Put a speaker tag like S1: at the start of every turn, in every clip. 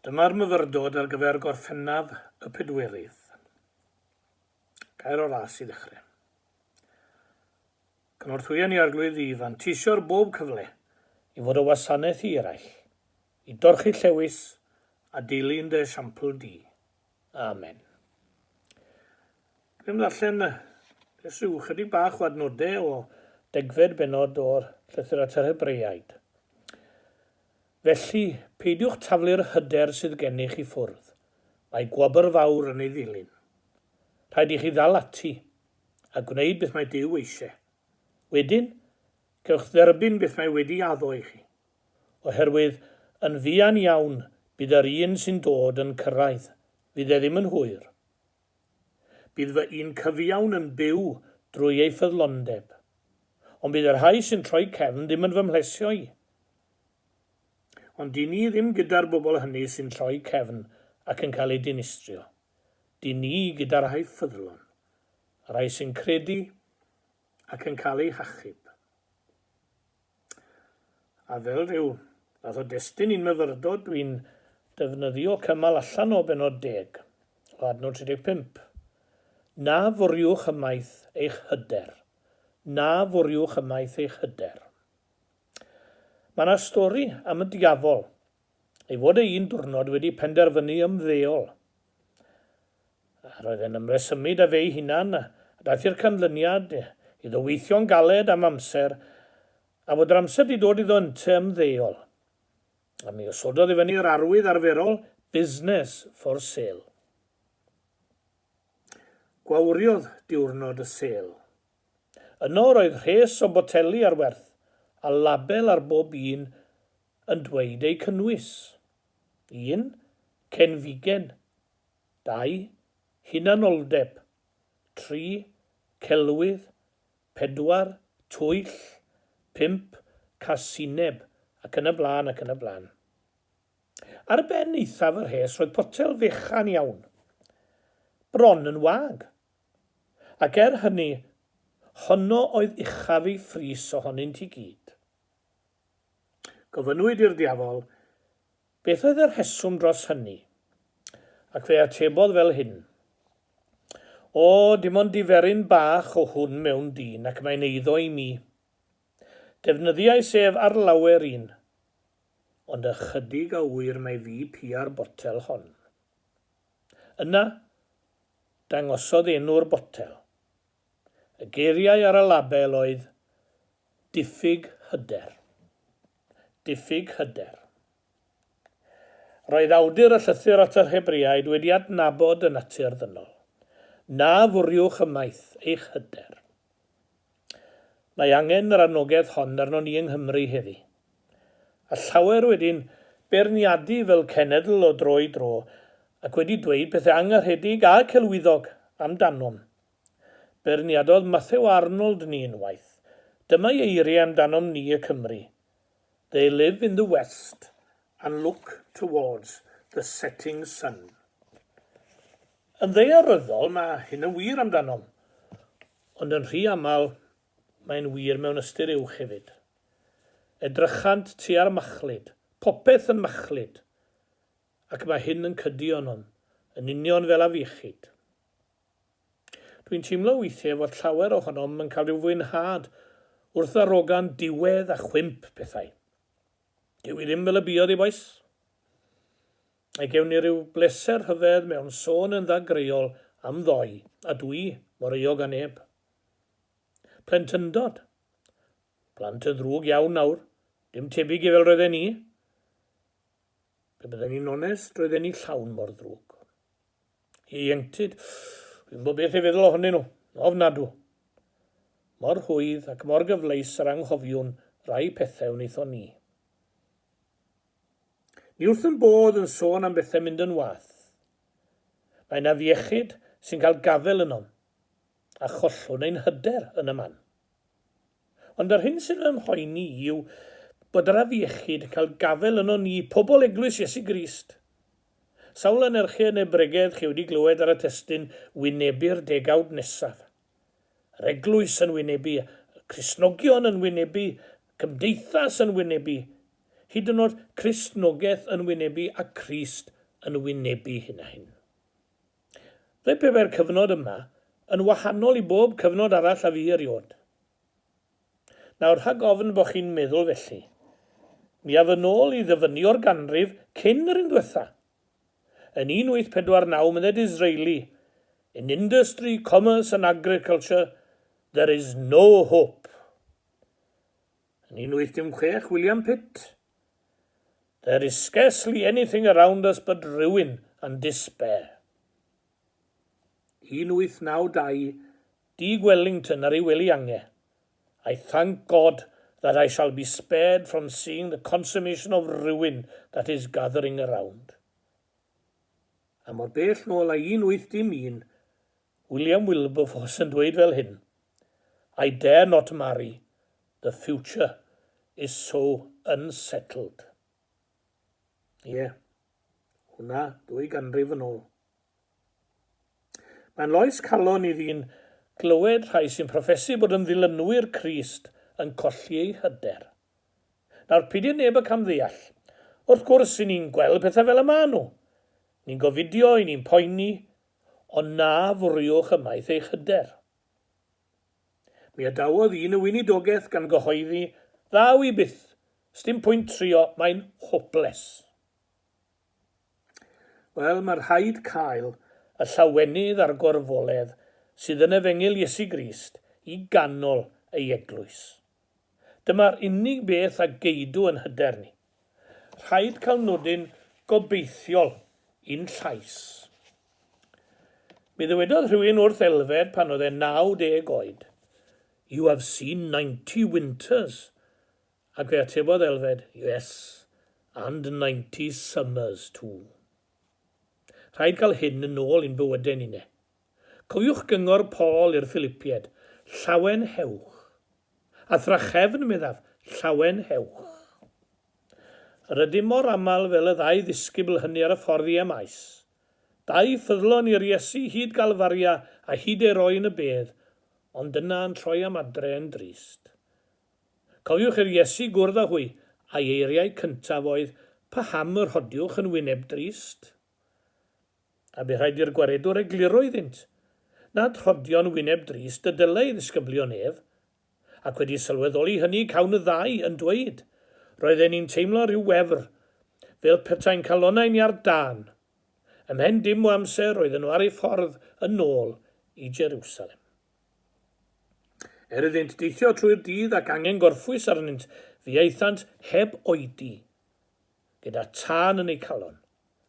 S1: Dyma'r myfyrdod ar gyfer Gorffennaf y Pedwerydd. Gair o ras i ddechrau. Cynorthwya ni Arglwydd i fanteisio ar bob cyfle i fod o wasanaeth i eraill, i dorchi llewys a dilyn dy esiampl di. Amen. Dwi'n ddarllen jyst rhyw chydig bach o adnodau o degfed bennod o'r Llythyr at yr Hebreaid. Felly, peidiwch taflu'r hyder sydd gennych i ffwrdd. Mae gwobr fawr yn ei ddilyn. Rhaid i chi ddal ati, a gwneud beth mae Duw eisiau. Wedyn, cewch dderbyn beth mae wedi addo i chi. Oherwydd, yn fuan iawn, bydd yr un sy'n dod yn cyrraedd, fydd e ddim yn hwyr. Bydd fy un cyfiawn yn byw drwy ei ffyddlondeb. Ond bydd y rhai sy'n troi cefn ddim yn fy mhlesio i. Ond dyn ni ddim gyda'r bobl hynny sy'n troi cefn ac yn cael eu dinistrio. Dyn ni gyda'r rhai ffyddlon, y rhai sy'n credu ac yn cael eu hachub. A fel rhyw fath o destun i'n myfyrdod, dwi'n defnyddio cymal allan o bennod deg, o adnod 35. Na fwriwch ymaith eich hyder. Na fwriwch ymaith eich hyder. Mae yna stori am y diafol, ei fod e un diwrnod wedi penderfynu ymddeol. A roedd e'n ymresymu 'da fe'i hunan, a daeth i'r canlyniad iddo weithio'n galed am amser, a fod yr amser 'di dod iddo ynte ymddeol. A mi osododd i fyny yr arwydd arferol, Business for sale. Gwawriodd diwrnod y sêl. Yno roedd rhes o boteli ar werth, a label ar bob un yn dweud eu cynnwys. Un, cenfigen. Dau, hunanoldeb. Tri, celwydd. Pedwar, twyll. Pump, casineb, ac yn y blaen ac yn y blaen. Ar ben eithaf y rhes roedd potel fechan iawn, bron yn wag. Ac er hynny, honno oedd uchaf ei phris ohonynt i gyd. Gofynnwyd i'r diafol, beth oedd y rheswm dros hynny? Ac fe atebodd fel hyn, O, dim ond diferyn bach o hwn mewn dyn, ac mae'n eiddo i mi. Defnyddiais ef ar lawer un, ond ychydig a ŵyr mai fi pia'r botel hon. Yna, Dangosodd enw'r botel. Y geiriau ar y label oedd 'Diffyg hyder'. Diffyg hyder. Roedd awdur y llythyr at yr Hebreaid wedi adnabod y natur ddynol. Na fwriwch ymaith eich hyder. Mae angen yr anogaeth hon arnon ni yng Nghymru heddi. A llawer wedi'n beirniadu fel cenedl o dro i dro ac wedi dweud pethau angharedig a celwyddog amdanom. Beirniadodd Matthew Arnold ni unwaith. Dyma'i eiriau amdanom ni y Cymry, They live in the west and look towards the setting sun. Yn ddaearyddol mae hyn yn wir amdanom. Ond yn rhy aml, mae'n wir mewn ystyr uwch hefyd. Edrychant tua'r machlud, popeth yn machlud, ac mae hyn yn cydio ynom, yn union fel afiechyd. Dwi'n teimlo weithiau fod llawer ohonom yn cael rhyw fwynhad wrth ddarogan diwedd a chwymp pethau. Dyw hi ddim fel y buodd i, bois. A gewn ni ryw bleser rhyfedd mewn sôn yn ddagreuol am ddoe, a dwi mor euog â neb. Plentyndod. Plant yn ddrwg iawn nawr, dim tebyg i fel roedden ni. Pe bydden ni'n onest, roedden ni llawn mor ddrwg. Ieuenctid, dwi'n gwybod beth i feddwl ohonyn nhw, ofnadw. Mor rhwydd ac mor gyfleus yr anghofiwn rai pethau wnaethon ni. Ni wrth yn bodd yn sôn am bethau mynd yn wath. Mae yna afiechyd sy'n cael gafael ynom, a chollwn ein hyder yn y man. Ond yr hyn sy'n fy mhoeni i yw bod yr afiechyd yn cael gafael ynon ni, pobl Eglwys Iesu Grist. Sawl anerchiad neu bregeth chi wedi glywed ar y testun wynebu'r degawd nesaf? Yr eglwys yn wynebu, y Cristnogion yn wynebu, cymdeithas yn wynebu, hyd yn oed Cristnogaeth yn wynebu a Christ yn wynebu hyn a hyn. Fe pe bai'r cyfnod yma yn wahanol i bob cyfnod arall a fu erioed. Nawr, rhag ofn bo chi'n meddwl felly, mi af yn ôl i ddyfynnu o'r ganrif cyn yr un dwetha. Yn 1849 medde Disraeli, In industry, commerce and agriculture, there is no hope. Yn 1816, William Pitt, There is scarcely anything around us but ruin and despair. 1892, Dug Wellington ar ei wely ange, I thank God that I shall be spared from seeing the consummation of ruin that is gathering around. A mor bell nôl â 1811, William Wilberforce yn dweud fel hyn, I dare not marry, the future is so unsettled. Ie, yeah, hwnna ddwy ganrif yn ôl. Mae'n loes calon i ddyn glywed rhai sy'n proffesu bod yn ddilynwyr Crist yn colli eu hyder. Nawr, peidio neb y camddeall. Wrth gwrs, i ni'n gweld pethau fel y maen nhw. Ni'n gofidio, i ni'n poeni, ond na fwriwch ymaith eich hyder. Mi adawodd un y weinidogaeth gan gyhoeddi, Ddaw i byth, sdim pwynt trio, mae'n hopeless. Wel, mae rhaid cael y llawenydd a'r gorfoledd sydd yn Efengyl Iesu Grist i ganol ei eglwys. Dyma'r unig beth a geidw yn hyder ni. Rhaid cael nodyn gobeithiol i'n llais. Mi ddywedodd rhywun wrth Elfed pan oedd e'n 90 oed, You have seen 90 winters Ac fe atebodd Elfed, Yes, and 90 summers too. Rhaid cael hyn yn ôl i'n bywydau ninne. Cofiwch gyngor Paul i'r Philipied, Llawenhewch. A thrachefn, meddaf, llawenhewch. Yr ydym mor aml fel y ddau ddisgybl hynny ar y ffordd i Emmaus. Dau ffyddlon i'r Iesu hyd Galfaria a hyd ei roi yn y bedd, ond yna yn troi am adre yn drist. Cofiwch i'r Iesu gwrdd â hwy, a'i eiriau cyntaf oedd, Paham y rhodiwch yn wyneb drist? A bu rhaid i'r Gwaredwr egluro iddynt, nad rhodion wyneb drist y dylai ei ddisgyblion ef. Ac wedi sylweddoli hynny cawn y ddau yn dweud, Roedden ni'n teimlo rhyw wefr, fel petai'n calonnau ni ar dân. Ymhen dim o amser roedden nhw ar eu ffordd yn ôl i Jeriwsalem. Er iddynt deithio trwy'r dydd ac angen gorffwys arnynt, fe aethant heb oedi, gyda tân yn eu calon,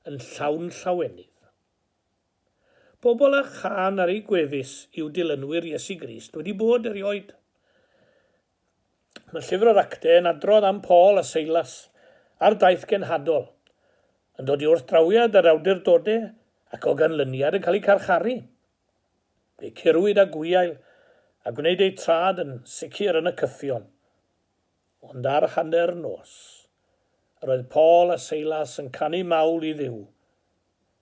S1: yn llawn llawenydd. Pobl â chân ar eu gwefus yw dilynwyr Iesu Grist wedi bod erioed. Mae Llyfr yr Actau yn adrodd am Paul a Seilas ar daith genhadol, yn dod i wrthdrawiad â'r awdurdodau ac o ganlyniad yn cael eu carcharu. Fe'u curwyd â gwiail a gwneud eu trad yn sicr yn y cyffion. Ond ar hanner nos, yr oedd Paul a Seilas yn canu mawl i Dduw,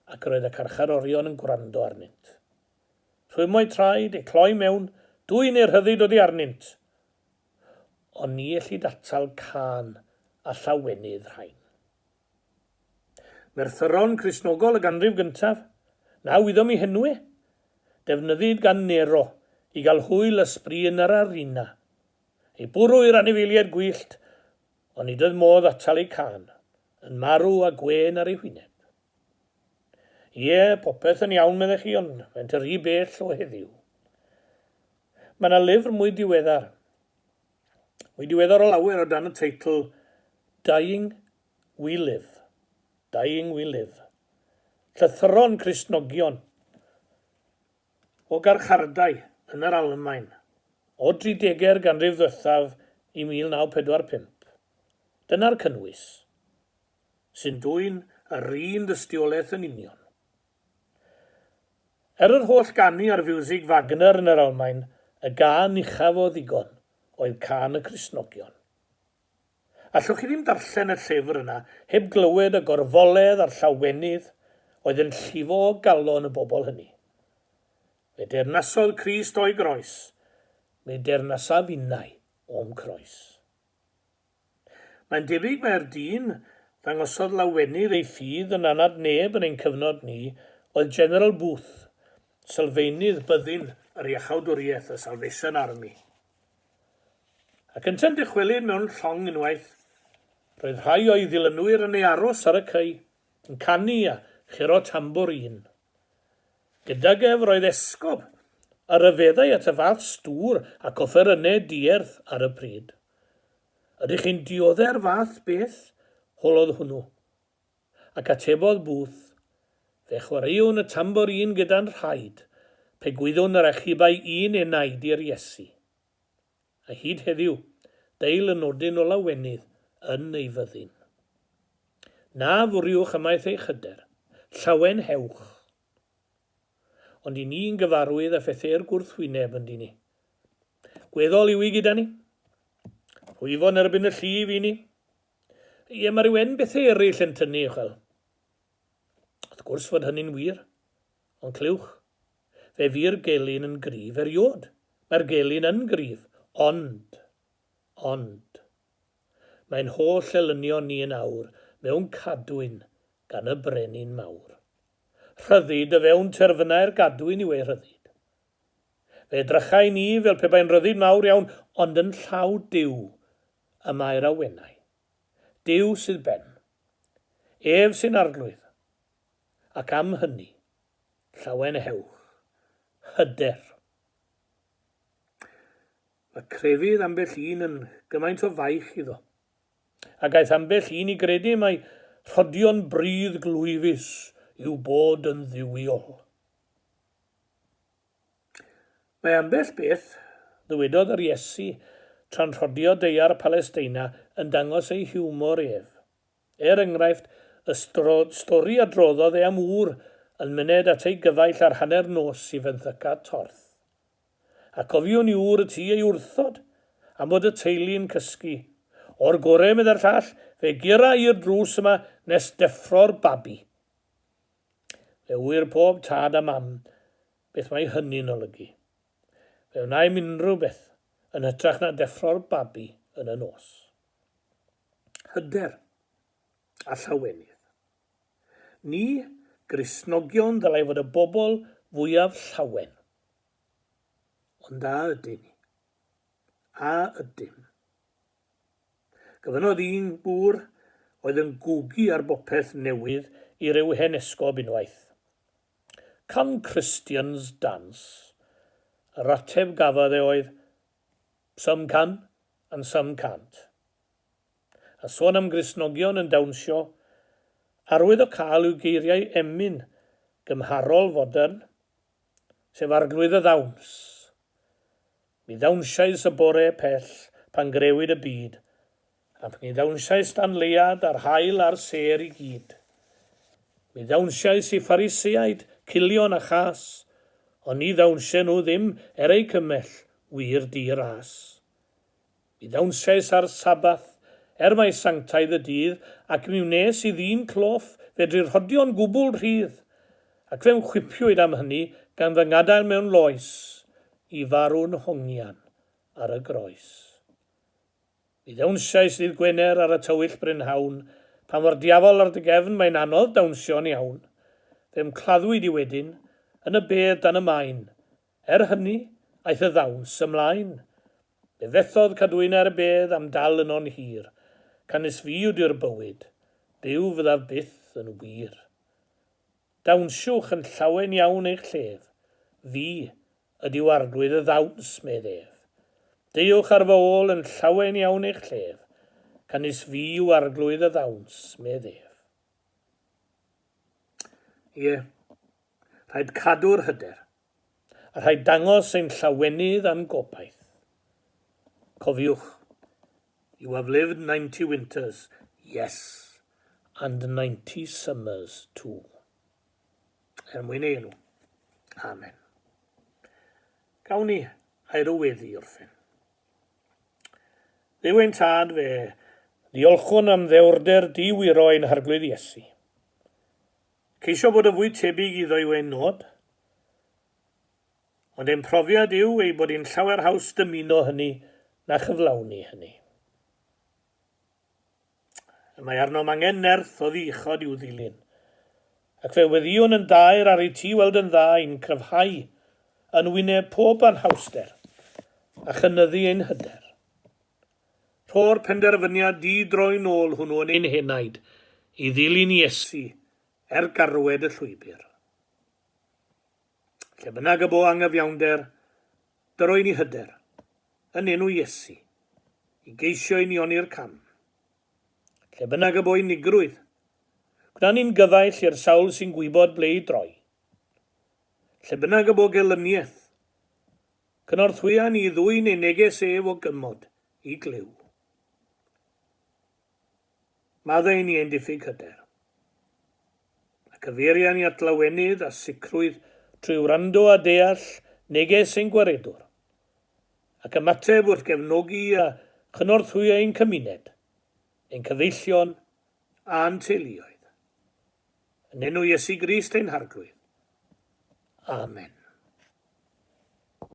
S1: ac yr oedd y carcharorion yn gwrando arnynt. Rhwymo'u traed, eu cloi mewn, dwyn eu rhyddid oddi arnynt. Ond ni ellid atal cân a llawenydd rhain. Merthyron Cristnogol y ganrif gyntaf, na wyddom eu henwe, defnyddid gan Nero i gael hwyl a sbri yn yr arena. Ei bwrw i'r anifeiliaid gwyllt, ond nid oedd modd atal eu cân, yn marw a gwên ar ei hwyneb. Ie, popeth yn iawn, meddech chi, ond maent yn rhy bell o heddiw. Mae yna lyfr mwy diweddar, mwy diweddar o lawer o dan y teitl Dying We live. Dying we live. Llythyron Cristnogion o garchardai yn yr Almaen o dridegau'r ganrif ddwethaf i 1945. Dyna'r cynnwys, sy'n dwyn yr un dystiolaeth yn union. Er yr holl ganu ar fiwsig Wagner yn yr Almaen, y gân uchaf o ddigon oedd cân y Cristnogion. Allwch chi ddim darllen y llyfr yna heb glywed y gorfoledd a'r llawenydd oedd yn llifo o galon y bobl hynny. Fe deyrnasodd Crist o'i groes, mi deyrnasaf innau o'm croes. Mae'n debyg mai'r dyn ddangosodd lawenydd ei ffydd yn anad neb yn ein cyfnod ni oedd General Booth, sylfaenydd byddin yr Iachawdwriaeth, y Salvation Army. Ac yntau'n dychwelyd mewn llong unwaith, roedd rhai o'i ddilynwyr yn ei aros ar y cei, yn canu a churo tambwrîn. Gydag ef roedd esgob, a ryfeddai at y fath stŵr ac offerynnau dierth ar y pryd. Ydych chi'n diodde'r fath beth? holodd hwnnw. Ac atebodd Booth, Fe chwaraewn y tambwrîn gyda'n rhaid, pe gwyddwn yr achubai un enaid i'r Iesu. A hyd heddiw, deil y nodyn o lawenydd yn ei fyddin. Na fwriwch ymaith eich hyder, llawenhewch. Ond i ni'n gyfarwydd â phethau'r gwrthwyneb, yndyn ni? Gweddol yw i gyda ni. Rhwyfo'n erbyn y llif i ni. Ie, mae rhyw en bethau eraill yn tynnu, chwel. Wrth gwrs fod hynny'n wir. Ond clywch, fe fu'r gelyn yn gryf eriôd. Mae'r gelyn yn gryf, ond, ond, mae'n holl elynion ni yn awr mewn cadwyn gan y Brenin Mawr. Rhyddid o fewn terfynau'r gadwyn yw ei rhyddid. Fe edrychai ni fel pe bai'n rhyddid mawr iawn, ond yn llaw Duw y mae'r awenau. Duw sydd ben. Ef sy'n Arglwydd. Ac am hynny, llawenhewch. Hyder. Mae crefydd ambell un yn gymaint o faich iddo. Ac aeth ambell un i gredu mai rhodion brudd glwyfus yw bod yn dduwiol. Mae ambell beth, ddywedodd yr Iesu tra'n rhodio daear Palesteina yn dangos ei hiwmor ef. Er enghraifft, y stori adroddodd e am ŵr yn myned at ei gyfaill ar hanner nos i fenthyca torth. A cofiwn i ŵr y tŷ ei wrthod, am fod y teulu'n cysgu. O'r gore, meddai'r llall, fe gura i'r drws yma nes deffro'r babi. Fe ŵyr pob tad a mam beth mae hynny'n olygu. Fe wnaem unrhyw beth yn hytrach na deffro'r babi yn y nos. Hyder a llawenydd. Ni, Gristnogion, ddylai fod y bobl fwyaf llawen. Ond a ydyn ni? A ydym? Gofynnodd un gŵr oedd yn gwgu ar bopeth newydd i ryw hen esgob unwaith. Can Christians dance? Yr ateb gafodd e oedd, Some can and some can't. A sôn am Gristnogion yn dawnsio, arwyddocâl yw geiriau emyn gymharol fodern, sef Arglwydd y Ddawns. Mi ddawnsiais y bore pell pan grewyd y byd, ac mi ddawnsiais dan leuad a'r haul a'r sêr i gyd. Mi ddawnsiais i Phariseaid, culion a chas, ond ni ddawnsen nhw ddim er eu cymell, wir di ras. Mi ddawnsiais ar Sabbath, er mai sanctaidd y dydd, ac mi wnes i ddyn cloff fedru rhodio'n gwbl rhydd, ac fe'm chwipiwyd am hynny gan fy ngadael mewn loes i farw'n hongian ar y groes. Mi ddawnsiais ddydd Gwener ar y tywyll brynhawn, pan fo'r diafol ar dy gefn mae'n anodd dawnsio'n iawn. Fe'm claddwyd i wedyn, yn y bedd dan y maen, Er hynny, aeth y ddawns ymlaen. Fe fethodd cadwynau'r bedd am dal yno'n hir, canys fi yw Duw'r bywyd, byw fyddaf byth yn wir. Dawnsiwch yn llawen iawn eich llef, fi ydyw Arglwydd y ddawns, medd ef. Deuwch ar fy ôl yn llawen iawn eich llef, canys fi yw Arglwydd y ddawns, medd ef. Ie, rhaid cadw'r hyder, a rhaid dangos ein llawenydd a'n gobaith. Cofiwch, you have lived 90 winters, yes, and 90 summers too. Er mwyn ei enw. Amen. Gawn ni air o weddi orffen. Dduw ein Tad, fe ddiolchwn am ddewrder di-wiro ein Harglwydd Iesu. Ceisio bod yn fwy tebyg iddo yw ein nod, ond ein profiad yw ei bod hi'n llawer haws dymuno hynny na chyflawni hynny. Y mae arnom angen nerth oddi uchod i'w ddilyn. Ac fe weddïwn yn daer ar i ti weld yn dda i'n cryfhau yn wyneb pob anhawster, a chynyddu ein hyder. Rho'r penderfyniad di-droi'n-ôl hwnnw yn ein henaid i ddilyn Iesu er garwed y llwybr. Lle bynnag y bo angyfiawnder, dyro i ni hyder, yn enw Iesu, i geisio unioni'r cam. Lle bynnag y bo unigrwydd, gwna ni'n gyfaill i'r sawl sy'n gwybod ble i droi. Lle bynnag y bo gelyniaeth, cynorthwya ni i ddwyn ei neges ef o gymod i glyw. Maddau i ni ein diffyg hyder. A cyfeiria ni at lawenydd a sicrwydd trwy wrando a deall neges ein Gwaredwr, ac ymateb wrth gefnogi a chynorthwyo ein cymuned, ein cyfeillion a'n teuluoedd. Yn enw Iesu Grist ein Harglwydd. Amen.